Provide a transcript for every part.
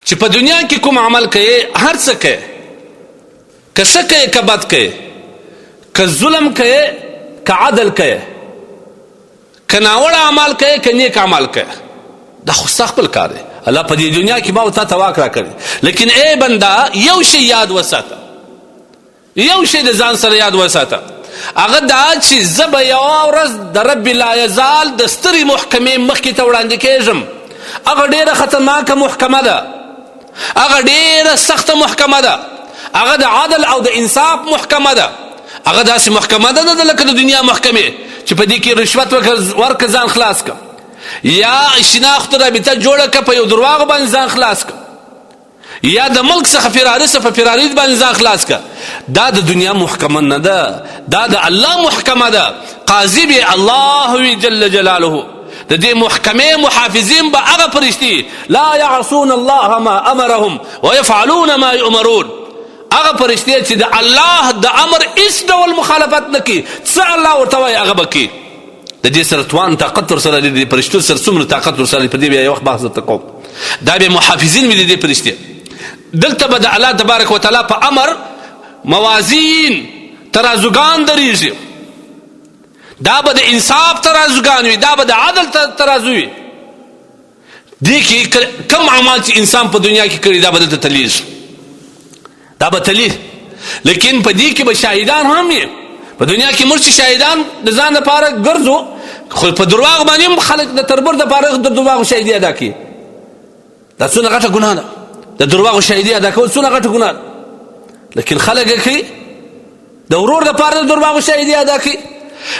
چې په دنیا کې کوم عمل کوي، هر څه کوي، که ښه کوي که بد کوي، که ظلم کوي که عدل کوي، که ناوړه اعمال کوي که نیک اعمال کوي، دا خو ستا خپل کار دی. الله په دې دنیا کې ما او تا ته واک راکړی، لیکن ای بنده یو شی یاد وساته، یو شی د ځان سره یاد وساته، هغه دا چې زه به یوه ورځ د رب لا یزال د سترې محکمې مخکې ته وړاندې کېږم. هغه ډېره خطرناکه محکمه ده، هغه ډېره سخته محکمه ده، هغه د عدل او د انصاف محکمه ده. هغه داسې محکمه ده نه لکه د دنیا محکمې چې په دې کې رشوت ورکړه ځان خلاص کړه، یا شناخت رابطه جوړه کړه په یو درواغ باندې ځان خلاص کړه، یا د ملک څخه فراري څخه په فراري باندې ځان خلاص کړه. دا د دنیا محکمه نه ده، دا د الله محکمه ده. قاضي به الله وي جل جلاله، د دې محکمې محافظین به هغه فرشتي لا يعصون الله ما امرهم ويفعلون ما يؤمرون، هغه فرشتي چې د الله د امر هیڅ ډول مخالفت نه کوي، څه الله ورته وایي هغه به کوي. د دې سره توان طاقت ورسره دی، د فرشتو سره څومره طاقت ورسره دی، په دې بیا یو وخت بحث درته کوم. دا به محافظین وي د دې فرشتې. دلته به د الله تبارک وتعالی په امر موازین ترازوګان درېږي، دا به د انصاف ترازوګان وي، دا به د عدل ترازو وي. دې کې کم اعمال چې انسان په دنیا کې کړي دا به دلته تلیږي، دا به تلی، لیکن په دې کې به شاهدان هم وي. په دنیا کې موږ چې شاهدان د ځان لپاره ګرځو، خو په درواغ باندې هم خلک د تربور دپاره د درواغو شاهدي ادا کوي. دا څونه غټه ګناه ده، د درواغو شاهدي ادا کول څونه غټه ګناه ده، لیکن خلک یې کوي. د ورور دپاره د درواغو شاهدي ادا کوي،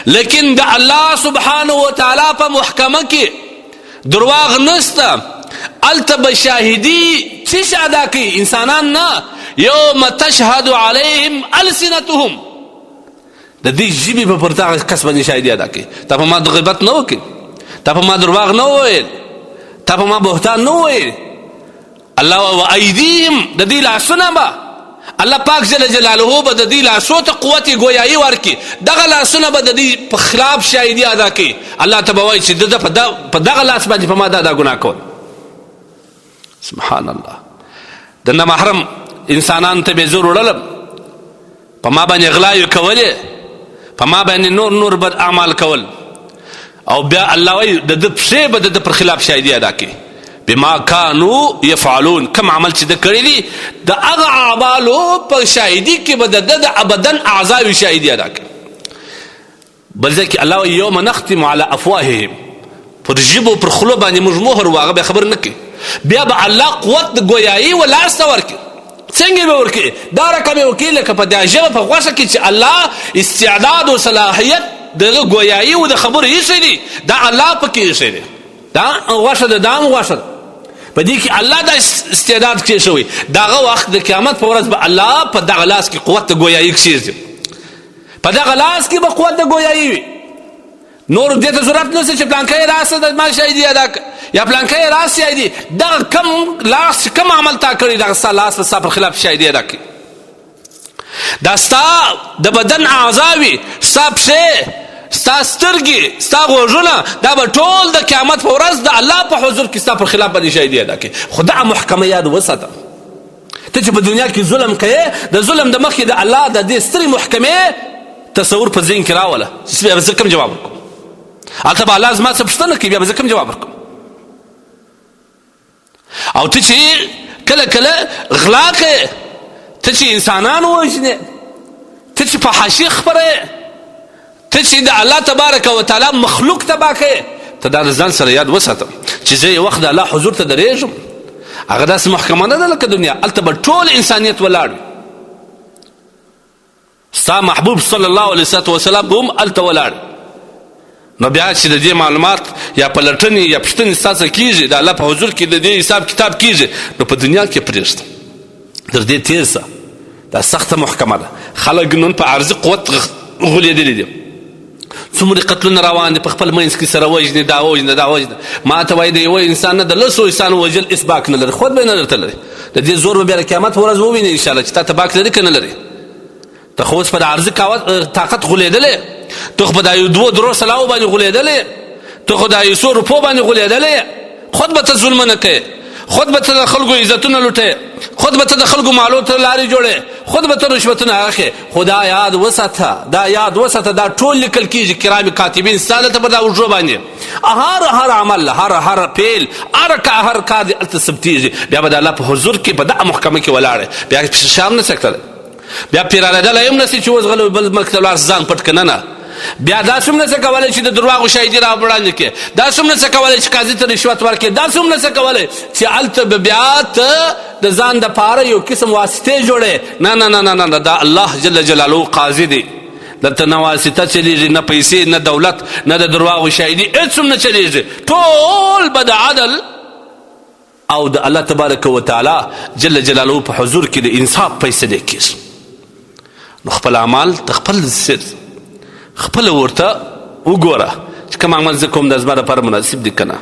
لیکن د الله سبحانه وتعالی په محکمه کې درواغ نشته. هلته به شاهدي څه شي ادا کوي؟ انسانان نه. یوم تشهد علیهم السنتهم، د دې ژبې په پر دغه کس باندې شاهدي ادا کوي. تا په ما غیبت نه وکړي، تا په ما درواغ نه وویل، تا په ما بهتان نه وویل. الله و ایدیهم، د دې لاسونه به الله پاک جل جلاله به د دې لاسو ته قوت ګویایي ورکړي، دغه لاسونه به د دې په خلاف شاهدي ادا کوي. الله ته به وایي چې د په دغه لاس باندې په ما دا دا ګناه کول. سبحان الله. د نامحرم انسانان ته به زور وړلم، په ما باندې غلاوې کولې، په ما باندې نور نور بد اعمال کول، او بیا الله وایي د ده پښې به د ده پر خلاف شاهدي ادا کوي. بما کانو یفعلون، کوم عمل چې ده کړی دي د هغه اعمالو په شاهدي کې به د ده د بدن اعضاوې شاهدي ادا کوي. بل ځای کې الله وایي یوم نختم علی افواههم، پر ژبو پر خولو باندې موږ مهر وو، هغه بیا خبر نه کوي. بیا به الله قوت د ګویایي و لاس ته ورکړي. څنګه به ورکړي؟ دا رقم یې ورکړي لکه په دا ژبه په غوښه کې چې الله استعداد او صلاحیت دغه ګویایي او د خبرو ایښی دی، دا الله پکې ایښی دی. دا غوښه ده، دا هم غوښه ده، په دې کې الله دا استعداد کښېښوي. دغه وخت د قیامت په ورځ به الله په دغه لاس کې قوت د ګویایي کښېږدي، په دغه لاس کې به قوت د ګویایي وي. نور دې ته ضرورت نشته چې پلانکی راسه د ما شاهدي ادا کړه یا پلانکی راس شاهدي. دغه کم لاس چې کوم عمل تا کړی دغه ستا لاس به ستا پر خلاف شاهدي ادا کړي. دا ستا د بدن اعضاوي، ستا پښې، ستا سترګې، ستا غوږونه، دا به ټول د قیامت په ورځ د الله په حضور کې ستا پر خلاف باندې شاهدي ادا کړي. خو دا محکمه یاد وساته، ته چې په دنیا کې ظلم کوې، د ظلم د مخکې د الله د دې سترې محکمې تصور په ذهن کې راوله چې بیا به زه کوم جواب ورکوم. هلته به الله زما څه پوښتنه کوي، بیا به زه کوم جواب ورکوم. او ته چې کله کله غلا کوې، ته چې انسانان وژنې، ته چې فحاشي خپروې، ته چې د الله تبارک وتعالی مخلوق تباه کوې، ته دا د ځان سره یاد وساته چې زه یو وخت د الله حضور ته درېږم. هغه داسې محکمه نه ده لکه دنیا، هلته به ټول انسانیت ولاړ وي. ستا محبوب صلی الله علیه وسلم به هم هلته ولاړ. نو بیا چې د دې معلومات یا پلټنې یا پوښتنې ستا څخه کېږي، د الله په حضور کې د دې حساب کتاب کېږي، نو په دنیا کې پرېږده، تر دې تېر شه. دا سخته محکمه ده. خلک نن په عارضي قوت غولېدلي دي، څومره قتلونه روان دي، په خپل منځ کې سره وژني، دا وژنه دا وژنه. ما ته وایي د یوه انسان نه د لسو انسانو وژل هېڅ باک نه لري، خود به یې نه درته لري. د دې زور به بیا د قیامت په ورځ ووینې انشاءالله چې تا ته باک لري که نه لري. ته خو اوس په د عارضي طاقت غولېدلی، ته خو په دا یو دوو درو سلاو باندې غولېدلی، ته خو دا یو څو روپو باندې غولېدلی. خود به ته ظلم نه کوې، خود به ته د خلکو عزتونه لوټې، خود به ته د خلکو مالو ته لارې جوړې، خود به ته رشوتونه اخې، خو دا یاد وساته، دا یاد وساته، دا ټول لیکل کېږي، کرام کاتبین ستا دلته په دا اوږو باندې هر هر عمل، هر هر فعل، هر هر کار دې هلته ثبتېږي. بیا به د الله په حضور کې په دغه محکمه کې ولاړ، بیا شام نه سکتلی، بیا پیرارېدلی هم نه سي چې اوس غلی بل ملک ته لاړ ځان پټ که نه نه. بیا داسې هم نه څه کولی چې د درواغو شاهدي را وړاندې کړې، داسې هم نه څه کولی چې قاضي ته رشوت ورکړې، داسې هم نه څه کولی چې هلته به بیا ته د ځان دپاره یو قسم واسطې جوړې. نه نه نه نه نه، دا الله جل جلاله قاضي دی، دلته نه واسطه چلیږي، نه پیسې، نه دولت، نه د درواغو شاهدي، هېڅ هم نه چلیږي. ټول به د عدل او د الله تبارک وتعالی جل جلاله په حضور کې د انصاف فیصله کیږي. نو خپل اعمال ته خپل سر خپل ورته وګوره چې کوم عمل زه کوم د زما لپاره مناسب دی که نه.